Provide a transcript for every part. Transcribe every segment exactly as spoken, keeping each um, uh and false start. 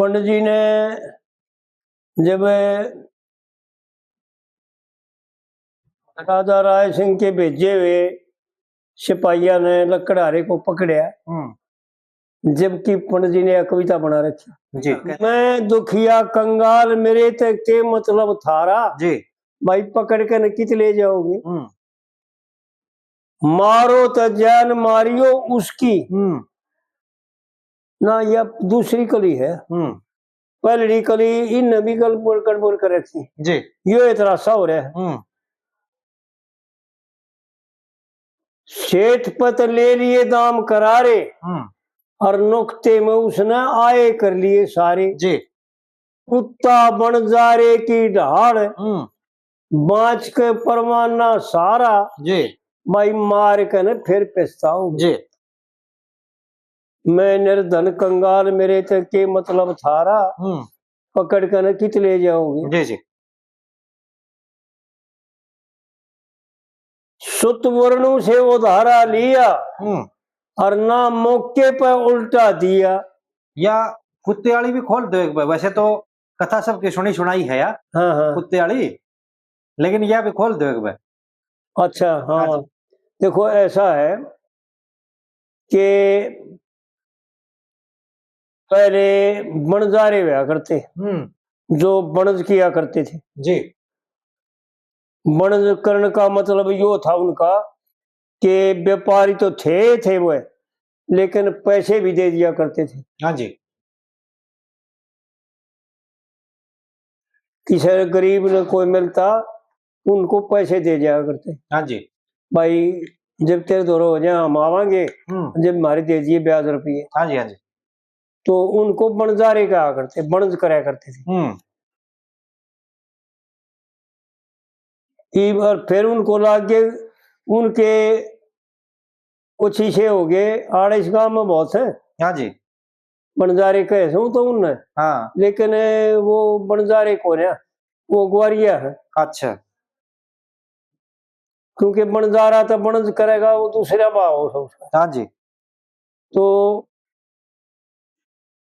पंडित जी ने जब राजा राय सिंह के भेजे हुए सिपाहिया ने लकड़हारे को पकड़या, हम्म। जबकि पंडित जी ने एक कविता बना रखी, जी। मैं दुखिया कंगाल, मेरे ते के मतलब थारा, जी। भाई पकड़ के न कित ले जाओगे? हम्म। मारो तो जान मारियो उसकी। हम्म। ना, यह दूसरी कली है। हम्म। पहली कली इन भी गड़बड़, गड़बड़ कर रखी। जी। यो इतरासा हो रहा है। हम्म। सेठ पत ले लिए दाम करारे, हम्म। और नुक्ते में उसने आए कर लिए सारे। जी। कुत्ता बन जा रे की ढाल, हम्म। बाँच के परवाना सारा, जी। भाई मार के न फिर पछताओ। जी। मैं निर्धन कंगाल, मेरे ते के मतलब थारा, हम्म। पकड़ के न कित ले जाओगे? जी, जी। सुत वरणु से उधारा लिया, हम्म। और ना मौके पे उल्टा दिया। या कुत्ते वाली भी खोल दो एक बार। वैसे तो कथा सबकी सुनी सुनाई है यार, हाँ, हाँ। कुत्ते वाली, लेकिन या भी खोल दो एक बार। अच्छा, हाँ। हाँ जी। देखो, ऐसा है कि पहले बणजारे हुआ करते, हम्म। जो बणज किया करते थे। जी। बणज करण का मतलब यो था उनका कि व्यापारी तो थे, थे वो, लेकिन पैसे भी दे दिया करते थे। हाँ जी। किसी गरीब ने कोई मिलता, उनको पैसे दे दिया करते। हाँ जी। भाई, जब तेरे धोरे हो जाए, हम आवांगे, हम्म। जब हमारे दे दिए ब्याज रुपये। हाँ जी, हाँ जी। तो उनको बणजारे कहा करते, बणज कराया करते थे। हम्म। इब और फिर उनको लाग गए, उनके कुछ इसे हो गए, आड़े इस गांव में बहुत है। हाँ जी। बणजारे कहे सूं तो उनने। हाँ। लेकिन वो बणजारे को रहा, वो ग्वारिया है। अच्छा। क्योंकि बणजारा तो बणज करेगा, वो दूसरा भाव हो उसका। हाँ जी। तो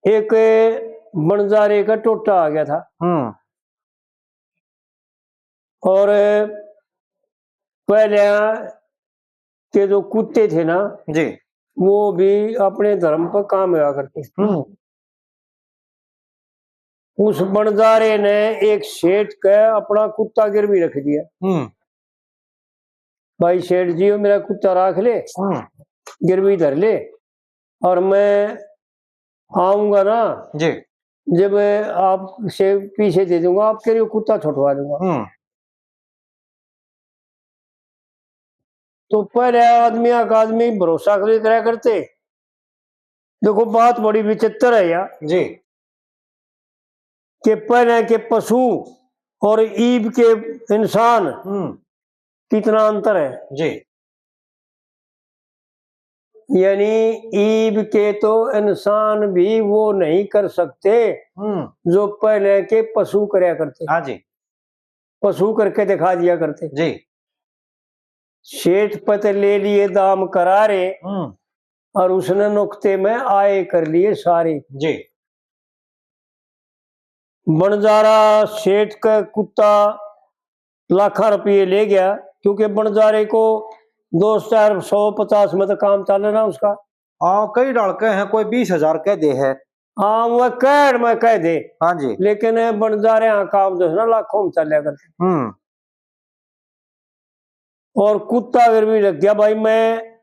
एक बणजारे का टोटा आ गया था। हम्म। और पहले के जो कुत्ते थे ना, जी। वो भी अपने धर्म पर काम हुआ करते थे। हम्म। उस बणजारे ने एक सेठ के अपना कुत्ता गिरवी रख दिया। हम्म। भाई सेठ जी, वो मेरा कुत्ता राख ले, हम्म। गिरवी धर ले, और मैं आऊंगा ना, जी। जब आपसे पीछे दे दूंगा, आपके लिए कुत्ता छुटवा दूंगा। हम्म। तो पहले आदमी का आदमी भरोसा कर करा करते। देखो, बात बड़ी विचित्र है यार, जी। कि पहले के पशु और ईब के इंसान, हम्म। कितना अंतर है, जी। यानी ईब के तो इंसान भी वो नहीं कर सकते, हम्म। जो पहले के पशु करया करते। हाँ जी। पशु करके दिखा दिया करते। जी। सेठ पत ले लिए दाम करारे, हम्म। और उसने नुक्ते में आए कर लिए सारे। जी। बणजारा सेठ का कुत्ता लाखा रुपये ले गया, क्योंकि बणजारे को दो चार सौ पचास में तो काम चल रहा उसका। हाँ, कई डाल के हैं, कोई बीस हजार कह दे है। हाँ, वो कह, मैं कह दे। हाँ जी। लेकिन बणजारे यहाँ काम जो है ना, लाखों में चल करते। हम्म। और कुत्ता अगर भी लग गया, भाई, मैं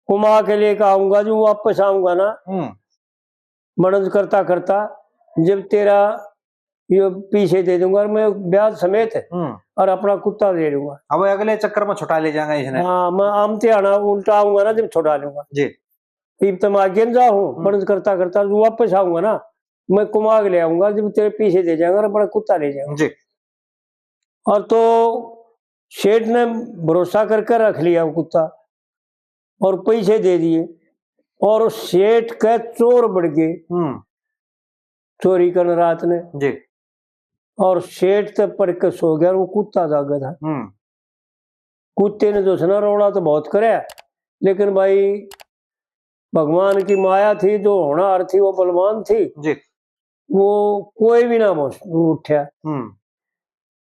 कमा के लेकर आऊंगा, जो वापस आऊंगा ना, हम्म। बणज करता करता, जब तेरा ये पीछे दे दूंगा और मैं ब्याज समेत, हम्म। और अपना कुत्ता दे दूंगा। अब अगले चक्कर में छुटा ले जाएंगे इसने। हाँ, मैं आमते आना उल्टा आऊंगा ना, जब छुटा लूंगा। जी। इब तो मैं आगे न जाऊँ, हम्म। बणज करता करता जो वापस आऊंगा ना, मैं कमा के ले आऊंगा, जब तेरे पीछे दे जाएंगे और अपना कुत्ता ले जाएंगे। जी। और तो सेठ ने भरोसा करके रख लिया वो कुत्ता और पैसे दे दिए, और सेठ के चोर बढ़ गए, हम्म। चोरी करने रात ने। जी। और सेठ तो पड़ के सो गया और वो कुत्ता जागा था। हम्म। कुत्ते ने जो है ना, रोला तो बहुत करे, लेकिन भाई, भगवान की माया थी, जो होनहार थी, वो बलवान थी। जी। वो कोई भी ना भौंस-, उठा। हम्म।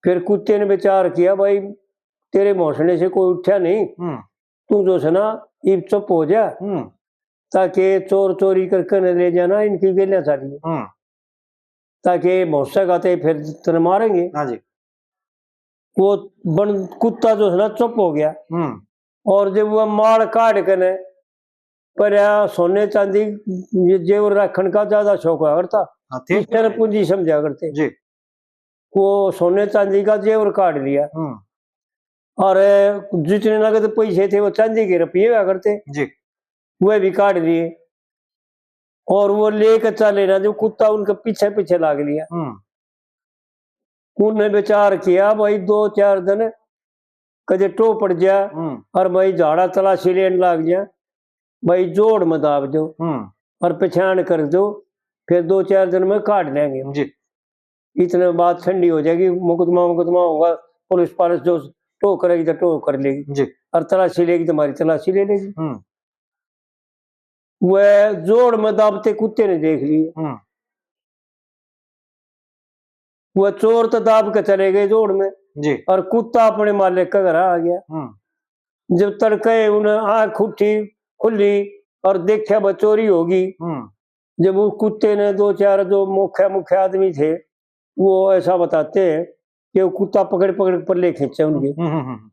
फिर कुत्ते ने विचार किया, भाई, तेरे भौंसने से कोई उठा नहीं, हम्म। तू जो है ना, इब चुप हो जा, हम्म। ताकि चोर चोरी करके न ले जाना, इनकी गेलियां चालिए, हम्म। ताकि भौंसेगा तो फिर तने मारेंगे। हाँ जी। वो बन, कुत्ता जो है ना, चुप हो गया। हम्म। और जब वह माल काट के ने, पर यहाँ सोने चांदी, ये जेवर रखन का ज्यादा शौक हुआ करता, हाँ, थे। इस तरह पूंजी समझा करते। जी। वो सोने चांदी का जेवर काट लिया। हम्म। और जितने नगद पैसे थे, वो चांदी के रुपये हुआ करते, जी। वह भी काट लिए। और वो लेके चले ना, जो कुत्ता उनके पीछे पीछे लाग लिया। हम्म। उनने विचार किया, भाई, दो चार दिन कदे टो पड़ जा, हम्म। और भाई, झाड़ा तलाशी लेने लाग जा, भाई, जोड़ में दाब दो, हम्म। और पहचान कर दो, फिर दो चार दिन में काट लेंगे। जी। इतने बात ठंडी हो जाएगी, मुकदमा, मुकदमा होगा, पुलिस पालिस जो टो करेगी तो टो कर लेगी, जी। और तलाशी लेगी तो हमारी तलाशी ले लेगी। हम्म। वह जोड़ में दाबते कुत्ते ने देख लिए। हम्म। वह चोर तो दाब के चले गए जोड़ में, जी। और कुत्ता अपने मालिक के घर आ गया। हम्म। जब तड़के उन्हें आंख उठी, खुली और देखा, वह चोरी होगी। हम्म। जब उस कुत्ते ने दो चार जो मुख्य, मुख्य आदमी थे, वो ऐसा बताते हैं कि वो कुत्ता पकड़, पकड़ के पल्ले खींचे उनके। हम्म, हम्म, हम्म।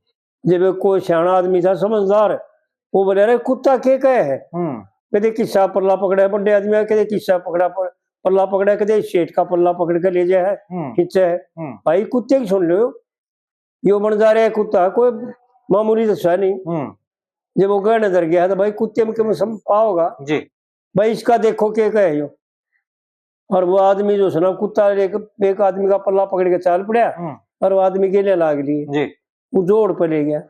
जब एक कोई सियाणा आदमी था, समझदार, वो बोले, "अरे, कुत्ता के कहे है?" हम्म। कदे किस्सा पल्ला पकड़ा है, बड़े आदमी है, कदे किस्सा पकड़ा, प-, पल्ला पकड़ा है, कदे सेठ का पल्ला पकड़ के ले जाए है, हम्म। खींचे है। हम्म। भाई, कुत्ते की सुन लो, यो बन जा रहा है कुत्ता, कोई मामूली तो है नहीं। हम्म। जब वो गहने धर गया है, तो भाई, कुत्ते में कम से कम पाओगा। जी। भाई, इसका देखो के कहे यो। और वो आदमी जो है ना, कुत्ता एक, एक आदमी का पल्ला पकड़ के चाल पड़ा, हम्म। और वो आदमी गेले लाग लिए। जी। वो जोड़ पे ले गया,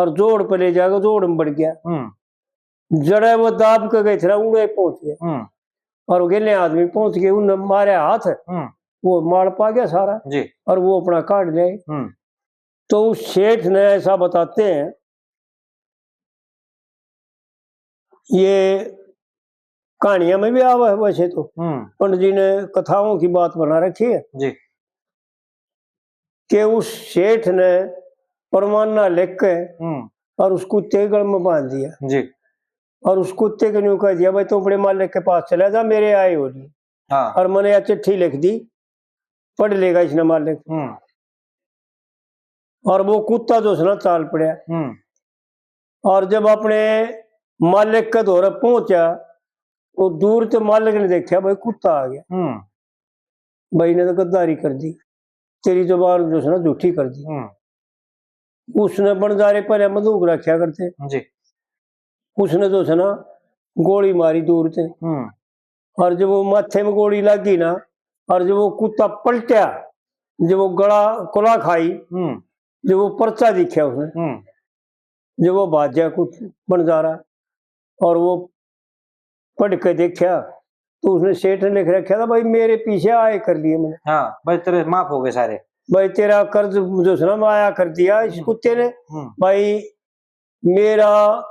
और जोड़ पे ले जाकर जोड़ में बढ़ गया। हम्म। जड़े वो दाब के गए थे ना, उड़े पहुंच गए। हम्म। और वो गेले आदमी पहुंच गए, उनने मारे हाथ, हम्म। वो माल पा गया सारा, जी। और वो अपना काट ले। हम्म। तो उस सेठ ने ऐसा बताते हैं, ये कहानियां में भी आवे है वैसे तो। हम्म। पंडित जी ने कथाओं की बात बना रखी है, जी। कि उस सेठ ने परवाना लिख के, हम्म। और उस कुत्ते के गल में बांध दिया। जी। और उस कुत्ते के न्यू कह दिया, "भाई, तू अपने मालिक के पास चला जा, मेरे आए हो लिए।" हाँ। और मैंने यह चिट्ठी लिख दी, पढ़ लेगा इसने मालिक। हम्म। और वो कुत्ता जो है ना, चाल पड़ा। हम्म। और जब अपने मालिक के धोरे पहुंचा, वो दूर ते मालिक ने देखा, भाई, कुत्ता आ गया। हम्म। भाई ने तो गद्दारी कर दी, तेरी जुबान जो है ना, झूठी कर दी। हम्म। उसने बंजारे पहले बंदूक रखा करते, जी। उसने जो है ना, गोली मारी दूर ते। हम्म। और जब वो माथे में गोली लगी ना, और जब वो कुत्ता पलटा, जब वो गला कुला खाई, हम्म। जब वो पर्चा दिखा उसने, हम्म। जब वो भाज्या कुछ बंजारा, और वो पढ़ के देखा, तो उसने सेठ ने लिख रखा था, "भाई, मेरे पीछे आए कर लिए मैंने।" हाँ, भाई, तेरे माफ हो गए सारे। भाई, तेरा कर्ज जो है ना, मैं आया कर दिया इस हम्म। कुत्ते ने। हम्म। भाई, मेरा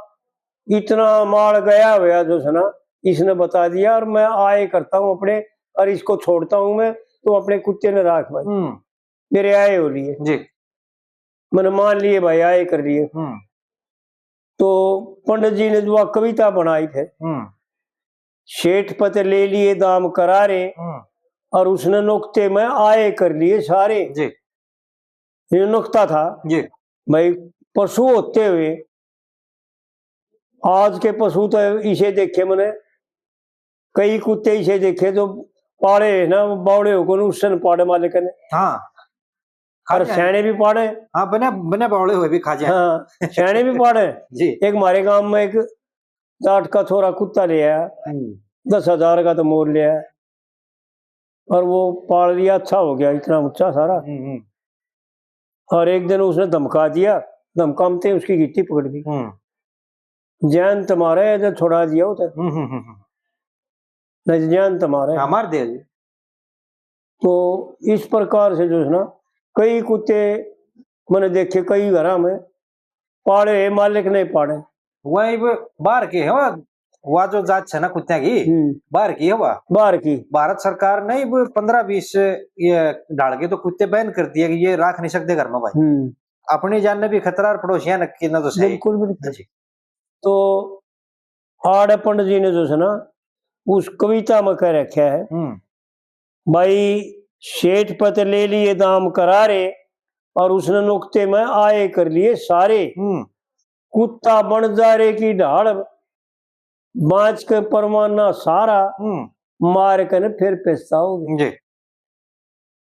इतना माल गया हुआ जो है ना, इसने बता दिया, और मैं आए करता हूँ अपने, और इसको छोड़ता हूँ मैं, तो अपने कुत्ते ने राख भाई। हम्म। मेरे आए हो लिए। जी। मैंने मान लिए भाई, आए कर लिए। हम्म। तो पंडित जी ने जो आ कविता बनाई फिर, हम्म। सेठ पत ले लिए दाम करारे, हम्म। और उसने नुक्ते में आए कर लिए सारे। जी। ये नुक्ता था। जी। भाई, पशु होते हुए, आज के पशु तो इसे देखे मैंने, कई कुत्ते इसे देखे जो पाले है ना, बावड़े हो को उससे न पाड़े मालिक ने। हाँ। खा और जाए। सियाणे भी पाड़े। हाँ, बिना, बिना बावड़े हुए भी खा जाए। हाँ, सियाणे भी पाड़े। जी। एक हमारे गांव में एक जाट का छोरा कुत्ता ले आया, हम्म। दस हजार का तो मोल ले आया, और वो पाल लिया, अच्छा हो गया, इतना ऊंचा सारा। हम्म, हम्म। और एक दिन उसने धमका दिया, धमकाते उसकी गिट्टी पकड़ गई। हम्म। जान तुम्हारा है, तो छुड़ा दिया होता। हम्म, हम्म, हम्म, हम्म। नहीं, जान तुम्हारा है। हाँ, मार दिया जी। तो इस प्रकार से जो है ना, कई कुत्ते मैंने देखे, कई घरा में पाले है, मालिक नहीं पाड़े। वही वो बाहर के है, वो वा जो जात है ना कुत्त्या की, हम्म। बाहर की है वा। बाहर की। भारत सरकार ने भी पन्द्रह बीस ये डाल के तो कुत्ते बैन कर दिए कि ये राख नहीं सकते घर में भाई। हम्म। अपनी जान ने भी खतरा और पड़ोसियां ने कितना तो सही। बिल्कुल, बिल्कुल। जी। तो आड़े पंडित जी ने जो है ना, उस कविता में कह रखा है, हम्म। भाई, सेठ पे तो ले लिए दाम करारे, और उसने नुक्ते में आए कर लिए सारे। हम्म। कुत्ता बन जा रे की ढाल, बाँच के परवाना सारा, हम्म। मार के न फिर पछताओगे। जी।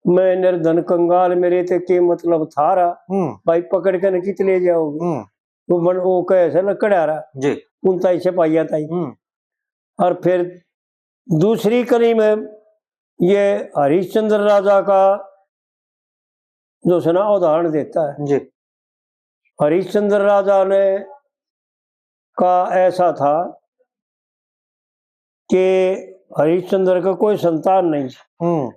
मैं निर्धन कंगाल, मेरे ते के मतलब थारा, हम्म। भाई पकड़ के न कित ले जाओगे। हम्म। वो बन, वो कहे से लकड़हारा, जी। उन ताई सिपाहियां ताई। हम्म। और फिर दूसरी कली में ये हरिश्चंद्र राजा का जो है ना उदाहरण देता है। जी। हरिश्चंद्र राजा ने का ऐसा था कि हरिश्चंद्र का कोई संतान नहीं। हम्म।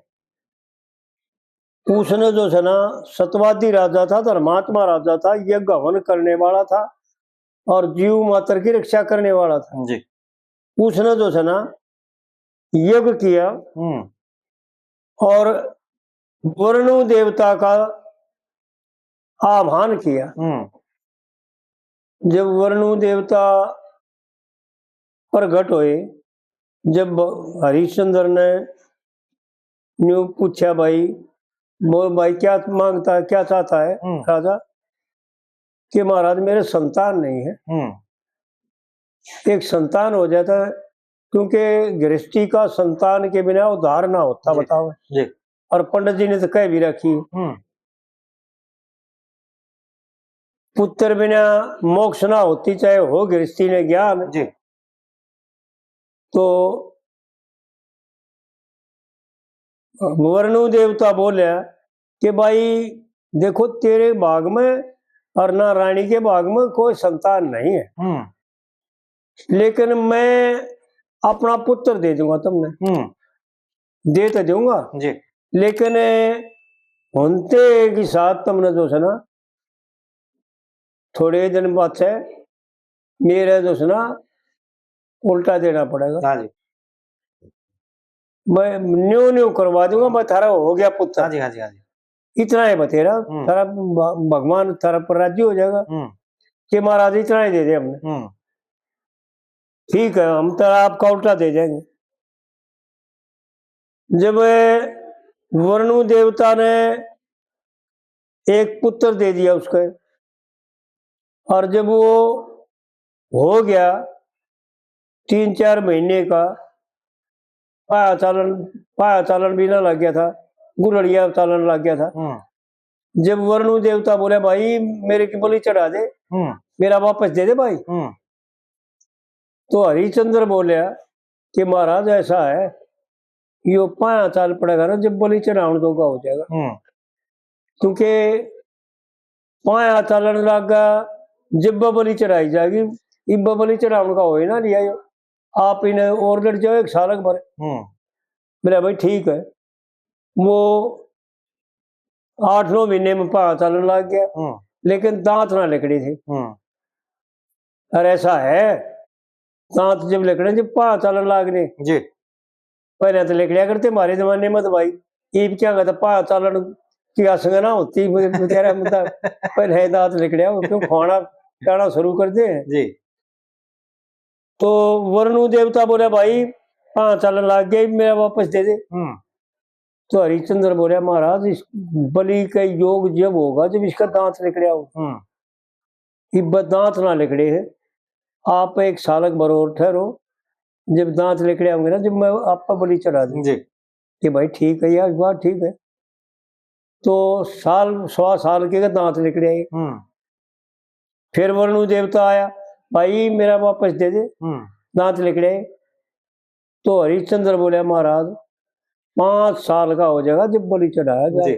उसने जो है ना, सतवादी राजा था, धर्मात्मा राजा था, यज्ञ हवन करने वाला था और जीव मात्र की रक्षा करने वाला था। जी। उसने जो है ना, यज्ञ किया हम्म। और वरुण देवता का आह्वान किया। हम्म। जब वरुण देवता प्रगट हुए, जब हरिश्चंद्र ने न्यू पूछा, भाई, बोल भाई, क्या मांगता है, क्या चाहता है हम्म। राजा? कि महाराज, मेरे संतान नहीं है। हम्म। एक संतान हो जाता है, क्योंकि गृहस्थी का संतान के बिना उद्धार ना होता, जी। बताओ। जी। और पंडित जी ने तो कह भी रखी, हम्म। पुत्र बिना मोक्ष ना होती, चाहे हो गृहस्थी ने ज्ञान। जी। तो वरुण देवता बोले कि भाई, देखो, तेरे भाग में और ना रानी के भाग में कोई संतान नहीं है, हम्म। लेकिन मैं अपना पुत्र दे दूंगा तुमने। हम्म। दे तो दूंगा, जी। लेकिन होते के साथ तुमने जो है ना, थोड़े दिन बाद से मेरे जो है ना, उल्टा देना पड़ेगा। हाँ जी। मैं न्यू न्यू करवा दूंगा, मैं थारा हो गया पुत्र। हाँ जी, हाँ जी, हाँ जी। इतना ही बतेरा, हम्म। थारा भ-, भगवान थारा पर राजी हो जाएगा हम्म। कि महाराज, इतना ही दे दे हमने। हम्म। ठीक है, हम तो आपका उल्टा दे देंगे। जब वरुण देवता ने एक पुत्र दे दिया उसके, और जब वो हो गया तीन चार महीने का, पाया चालन, पाया चालन भी ना लग गया था, गुलड़िया चालन लग गया था। हम्म। जब वरुण देवता बोले, भाई, मेरे की बलि चढ़ा दे, हम्म। मेरा वापस दे दे भाई। हम्म। तो हरिश्चंद्र बोले कि महाराज, ऐसा है, यो पाया चाल पड़ेगा ना, जब बलि चढ़ावन जोगा हो जाएगा। हम्म। क्योंकि पाया चालन लाग गया, जब बलि चढ़ाई जाएगी, इब बलि चढ़ावन का होए ना लिया यो। आप इन्हें और लड़ जाओ एक सालक भर। हम्म। मेरा भाई ठीक है, वो आठ नौ महीने में पाया चालन लाग गया, हम्म। लेकिन दांत ना लिकड़े थे। हम्म। और ऐसा है, दांत जब लिकड़े, जब पाया चालन लाग गए। जी। पहले तो लिकड़िया करते हमारे जमाने में तो भाई, इब क्या कहता, पाया चालन की आशंका ना होती, मुझे बेचारा मतलब पहले दांत लिकड़िया, वो क्यों खाना, खाना शुरू कर दे। जी। तो वरुण देवता बोले, भाई, पाया चालन लाग गया, मेरा वापस दे दे। हम्म। तो हरिश्चंद्र बोले, महाराज, इस बलि का योग जब होगा, जब इसका दांत लिकड़िया हो। हम्म। इब दांत ना लिकड़े हैं, आप एक सालक भर और ठहरो, जब दांत लिकड़े होंगे ना, जब मैं आप पर बलि चढ़ा दूं। जी। कि भाई, ठीक है यार, बात ठीक है। तो साल, सवा साल के दांत लिकड़े आए। हम्म। फिर वरुण देवता आया, भाई, मेरा वापस दे दे, हम्म। दांत लिकड़े आए। तो हरिश्चंद्र बोले, महाराज, पांच साल का हो जाएगा जब बलि चढ़ाया जाए। जी।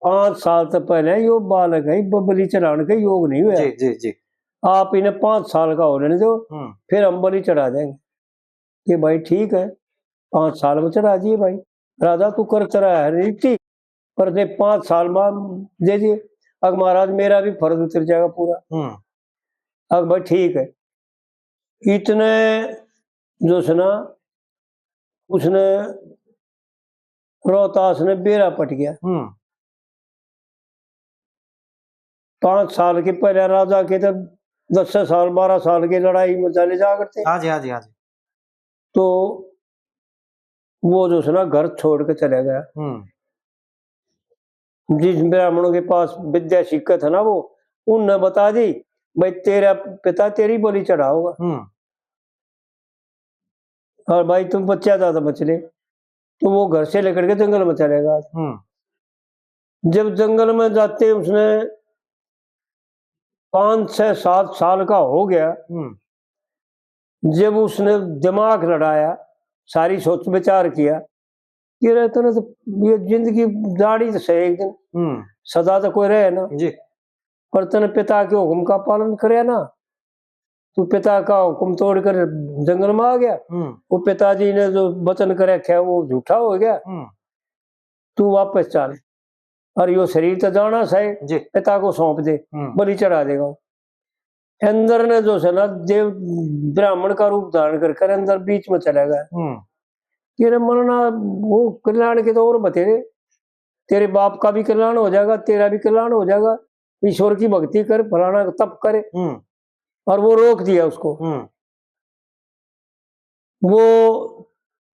पांच साल तो पहले यो बालक है, ब-, बलि चढ़ाने के योग नहीं हुआ। जी, जी, जी। आप इन्हें पांच साल का हो लेने दो, हम्म। फिर हम बलि चढ़ा देंगे। कि भाई, ठीक है, पांच साल में चढ़ा दिए भाई, राजा तू कर, तेरा है रीति, पर दे पांच साल में दे दिए। अक महाराज, मेरा भी फर्ज उतर जाएगा पूरा। हम्म। अक भाई, ठीक है। इतने जो है ना, उसने रोहतास ने बेरा पट गया। हम्म। पाँच साल के पहले राजा के तो दस साल, बारह साल के लड़ाई में चले जा करते। हाँ जी, हाँ जी, हाँ जी। तो वो जो है ना, घर छोड़ के चले गया। हम्म। जिस ब्राह्मणों के पास विद्या सीखे था ना वो, उनने बता दी, "भाई, तेरा पिता तेरी बलि चढ़ाओगा।" हम्म। और भाई, तुम बच्चा ज्यादा बच ले, तो वो घर से लेकर के जंगल में चले गया। हम्म। जब जंगल में जाते उसने पाँच, छह, सात साल का हो गया, हम्म। जब उसने दिमाग लड़ाया, सारी सोच विचार किया, कि रे, तने तो ये जिंदगी जाड़ी तो सही एक दिन, हम्म। सदा तो कोई रहे ना। जी। पर तने पिता के हुक्म का पालन करे ना, तू पिता का हुक्म तोड़कर जंगल में आ गया। हम्म। वो पिताजी ने जो वचन कर रखा है, वो झूठा हो गया। हम्म। तू वापस चल, और यो शरीर तो जाना सै, जी। पिता को सौंप दे, हम्म। बलि चढ़ा देगा। इंद्र ने जो है ना, देव ब्राह्मण का रूप धारण कर कर इंद्र बीच में चला गया। हम्म। कि रे मरना, वो कल्याण के तो और बतेरे, तेरे बाप का भी कल्याण हो जाएगा, तेरा भी कल्याण हो जाएगा, ईश्वर की भक्ति कर, फलाना तप करे। हम्म। और वो रोक दिया उसको। हम्म। वो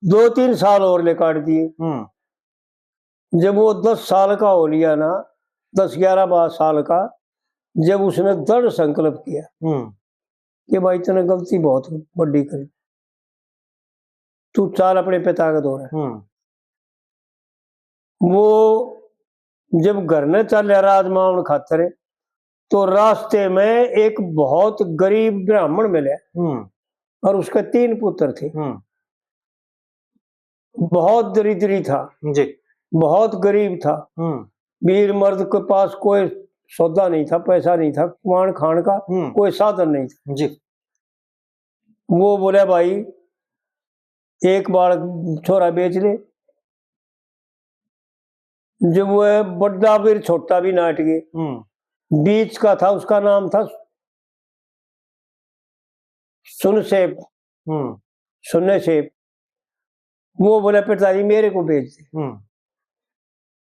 दो तीन साल और ले काट दिए। हम्म। जब वो दस साल का हो लिया ना, दस ग्यारह बारह साल का, जब उसने दृढ़ संकल्प किया, हम्म। कि भाई, तूने गलती बहुत बड़ी करी, तू चाल अपने पिता के दौरे। हम्म। वो जब घर ने चाल्या राजमा आउण खातर, तो रास्ते में एक बहुत गरीब ब्राह्मण मिले। हम्म। और उसके तीन पुत्र थे। हम्म। बहुत दरिद्री था, जी। बहुत गरीब था। हम्म। वीर मर्द के पास कोई सौदा नहीं था, पैसा नहीं था, कमाण खाण का हम्म। कोई साधन नहीं था। जी। वो बोला, "भाई, एक बालक छोरा बेच ले।" जब वह बड़ा भी, छोटा भी नाट गए, हम्म। बीच का था, उसका नाम था सुनसेप। हम्म। सुनसेप। वो बोला, "पिताजी, मेरे को बेच दे।" हम्म।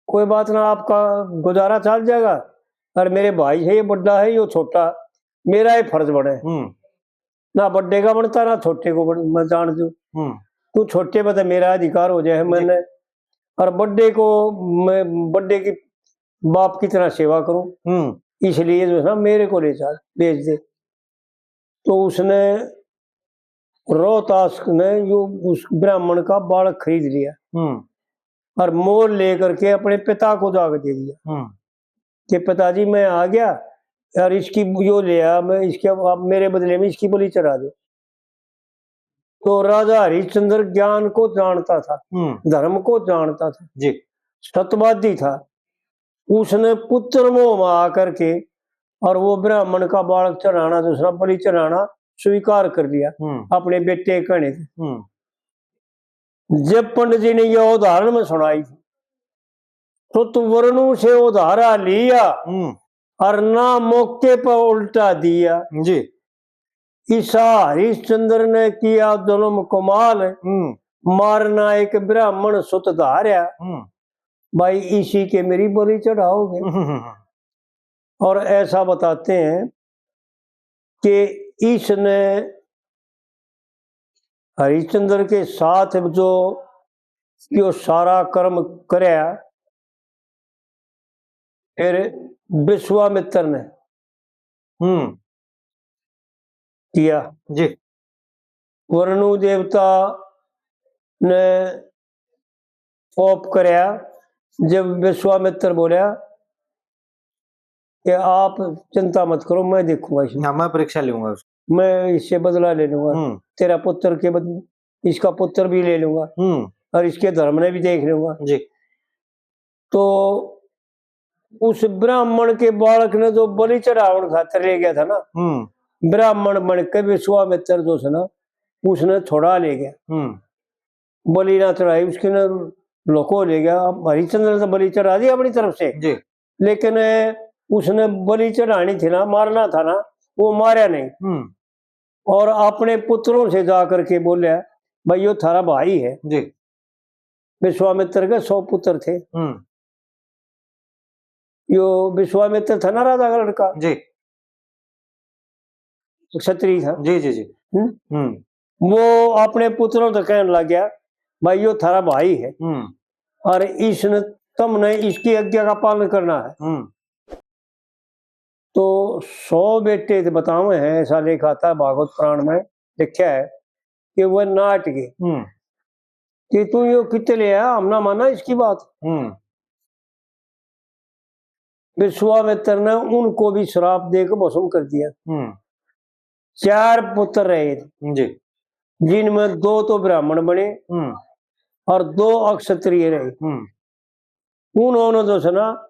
"कोई बात ना, आपका गुजारा चल जाएगा, और मेरे भाई है, ये बड़ा है, यो छोटा, मेरा ही फर्ज बने।" हम्म। ना बड़े का बनता, ना छोटे को बन-, मैं जान दूं। हम्म। तू छोटे पे तो मेरा अधिकार हो जाए, जी। मैंने, और बड़े को मैं बड़े की बाप की तरह सेवा करूं, हम्म। इसलिए जो है ना, मेरे को ले जा, भेज दे। तो उसने रोहतास ने यो उस ब्राह्मण का बालक खरीद लिया हम्म। और मोल लेकर के अपने पिता को जाके दे दिया हम्म। कि पिताजी, मैं आ गया और इसकी यो ले आया, मैं इसके, आप मेरे बदले में इसकी बलि चढ़ा दो। तो राजा हरिश्चंद्र ज्ञान को जानता था, हम्म। धर्म को जानता था, जी। सत्यवादी था। उसने पुत्र मोह में आकर के और वो ब्राह्मण का बालक चढ़ाना, दूसरा बलि चढ़ाना स्वीकार कर लिया हम्म। अपने बेटे के कहने से। हम्म। जब पंडित जी ने यह उदाहरण में सुनाई, तो तू वरनु से उधारा लिया हम्म। और ना मौके पर उल्टा दिया। जी। ईसा हरिश्चंद्र ने किया जुल्म कमाल, हम्म। मारना एक ब्राह्मण सुत धारया। हम्म। भाई, इसी के मेरी बलि चढ़ाओगे? हम्म। और ऐसा बताते हैं कि इसने हरिश्चंद्र के साथ जो यो सारा कर्म करया, फिर विश्वामित्र ने हम्म। किया। जी। वरुण देवता ने कोप करया, जब विश्वामित्र बोला कि आप चिंता मत करो, मैं देखूंगा इसे, हाँ, मैं परीक्षा लूंगा उसकी। मैं इससे बदला ले लूंगा, हम्म। तेरा पुत्र के बद-, इसका पुत्र भी ले लूंगा हम्म। और इसके धर्म ने भी देख लूंगा। जी। तो उस ब्राह्मण के बालक ने जो बलि चढ़ावण खातर ले गया था ना, हम्म। ब्राह्मण बन के विश्वामित्र जो था ना, उसने छुड़ा ले गया। हम्म। बलि ना चढ़ाई, उसके ने लुको ले गया। अब हरिश्चंद्र ने तो बलि चढ़ा दी अपनी तरफ से, जी। लेकिन उसने बलि चढ़ानी थी ना, मारना था ना, वो मारा नहीं। हम्म। और अपने पुत्रों से जा करके बोला, "भाई, यो थारा भाई है।" जी। विश्वामित्र के सौ पुत्र थे। हम्म। यो विश्वामित्र था ना, राजा का लड़का, जी। क्षत्रिय था। जी, जी, जी। हम्म? हम्म। वो अपने पुत्रों से कहने लग गया, "भाई, यो थारा भाई है, हम्म। और इसने, तुमने इसकी आज्ञा का पालन करना है।" हम्म। तो सौ बेटे थे बतावे हैं, ऐसा लेख आता है भागवत पुराण में, लिखा है कि वह नाट गए हम्म। कि तू यो कित ले आया, हम ना माना इसकी बात। हम्म। विश्वामित्र ने उनको भी श्राप दे के भस्म कर दिया। हम्म। चार पुत्र रहे, जी। जिनमें दो तो ब्राह्मण बने हम्म। और दो अक्षत्रिय रहे। हम्म। उन्होंने जो है ना,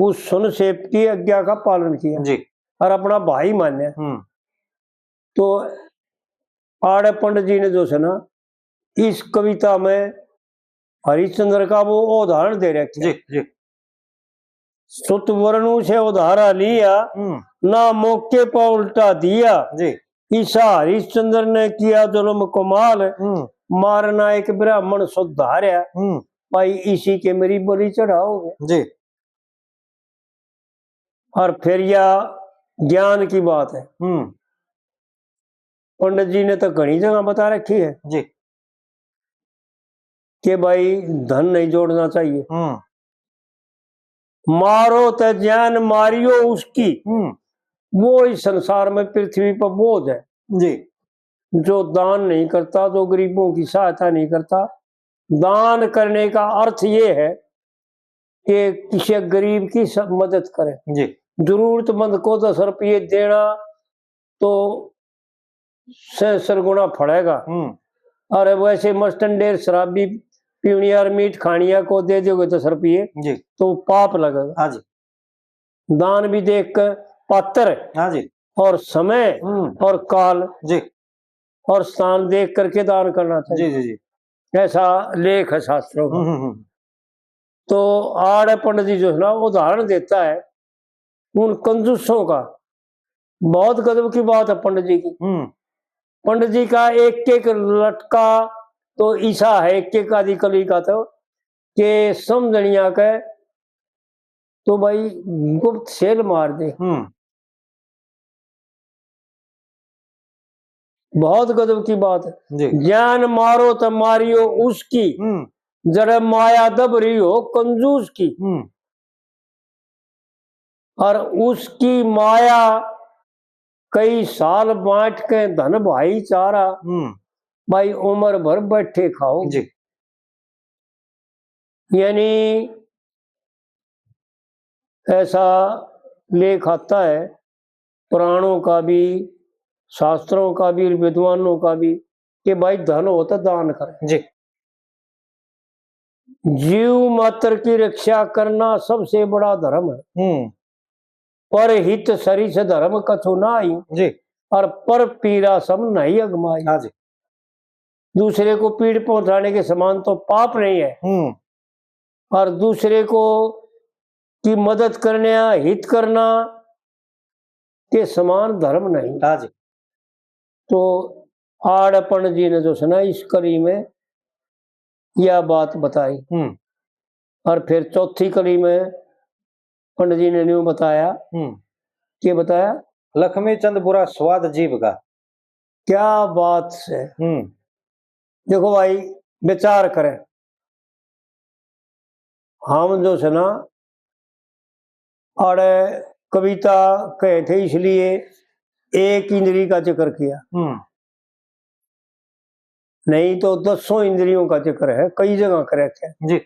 उस सुनसेप की आज्ञा का पालन किया, जी। और अपना भाई मान्या। हम्म। तो आड़े पंडित जी ने जो है ना, इस कविता में हरिश्चंद्र का वो उदाहरण दे रखे। जी, जी। "सुत वरनु से उधारा लिया, हम्म। ना मौके पर उल्टा दिया। जी। ईसा हरिश्चंद्र ने किया जुल्म कमाल, हम्म। मारना एक ब्राह्मण सुधारया। हम्म। भाई, इसी के मेरी बलि चढ़ाओगे।" जी। और फिर या ज्ञान की बात है। हम्म। पंडित जी ने तो घणी जगह बता रखी है जी। कि भाई, धन नहीं जोड़ना चाहिए। हम्म। "मारो त ज्यान मारियो उसकी।" हम्म। वो इस संसार में पृथ्वी पर बोझ है। जी। जो दान नहीं करता, जो गरीबों की सहायता नहीं करता, दान करने का अर्थ ये है कि किसी गरीब की सब मदद करें। जी। जरूरतमंद को दस रुपये देना तो सैंसठ गुना फलेगा। हम्म। और वैसे मस्टंडेर शराबी पीवनिया और मीट खानिया को दे दोगे दस रुपये, जी। तो पाप लगेगा। हाँ जी। दान भी देख कर पात्र हाँ जी। और समय हम्म। और काल जी। और स्थान देख करके दान करना चाहिए। जी, जी, जी। ऐसा लेख है शास्त्रों का। हम्म, हम्म, हम्म। तो आड़े पंडित जी जो है ना, उदाहरण देता है उन कंजूसों का। बहुत गजब की बात है पंडित जी की। हम्म। पंडित जी का एक एक लटका तो ऐसा है, एक एक आदि कली का तो, के समझनिया के तो भाई गुप्त सेल मार दे। हम्म। बहुत गजब की बात है। जी। ज्ञान मारो तो मारियो उसकी, हम्म। जड़े माया दब रही हो कंजूस की। हम्म। और उसकी माया कई साल बांट के धन भाईचारा, हम्म। भाई उम्र भर बैठे खाओ। जी। यानी ऐसा लेख आता है पुराणों का भी, शास्त्रों का भी, विद्वानों का भी, कि भाई धन हो तो दान करें। जी। जीव मात्र की रक्षा करना सबसे बड़ा धर्म है। हम्म। पर हित सरिस धर्म कछु नाई। जी। और पर पीरा सम नहीं अगमाई। हाँ जी। दूसरे को पीड़ पहुंचाने के समान तो पाप नहीं है। हम्म। और दूसरे को की मदद करना, हित करना के समान धर्म नहीं। हाँ जी। तो आड़े पंडित जी ने जो है ना इस कली में यह बात बताई। हम्म। और फिर चौथी कली में पंडित जी ने न्यू बताया। हम्म। के बताया? लक्ष्मी चंद बुरा स्वाद जीव का। क्या बात है। हम्म। देखो भाई, विचार करें, हम जो है ना आड़े कविता कहे थे, इसलिए एक इंद्री का जिक्र किया। हम्म। नहीं तो दसों इंद्रियों का जिक्र है, कई जगह कर रखे हैं। जी।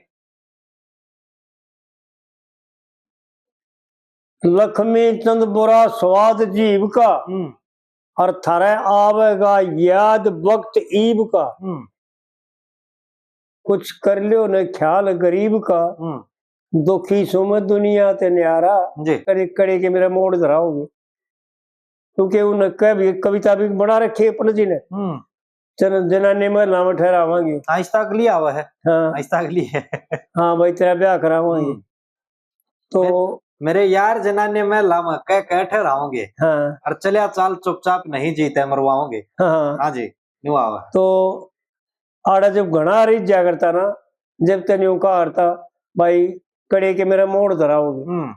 लक्ष्मी चंद बुरा स्वाद जीव का, हम्म। और थारे आवेगा याद वक्त ईब का। हम्म। कुछ कर लियो न ख्याल गरीब का, हम्म। दुखी सु मैं दुनिया ते न्यारा, जी। कड़े, कड़े के मेरा मोड़ धराओगे। क्योंकि उन कवि-, कविता भी बना रखी है पंडित जी ने। हम्म। जन-, जनानी महला में ठहरावांगे। आहिस्ता अगली आवा है। हाँ। आहिस्ता अगली है। हाँ भाई, तेरा ब्याह करावांगे। हम्म। तो मेरे यार जनाने में लावा कह कह ठहराओगे। हाँ। और चलिया चाल चुपचाप नहीं जीते मरवाओगे। हाँ। हाँ जी, न्यू आवा। तो आड़ा जब घना रिझ जा करता ना, जब ते न्यू कहा करता, भाई कड़े के मेरा मोड़ धराओगे। हम्म,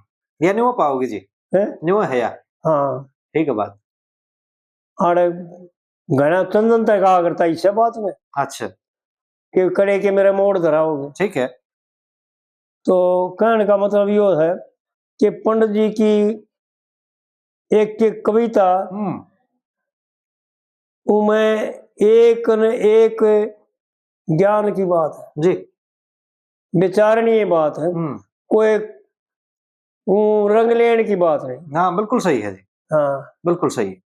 या न्यू पाओगे जी। हैं? न्यू है या? हाँ। ठीक है बात। आड़े घना चंदन तक कहा करता इस बात में। अच्छा। कि कड़े के मेरा मोड़ धराओगे। ठीक है। तो कहने का मतलब यो है कि पंडित जी की एक एक कविता, हम्म। उमें एक न एक ज्ञान की बात है जी। विचारणीय बात है। हम्म। कोई ऊ रंग लेने की बात नहीं। हाँ, बिल्कुल सही है जी। हाँ। बिल्कुल सही।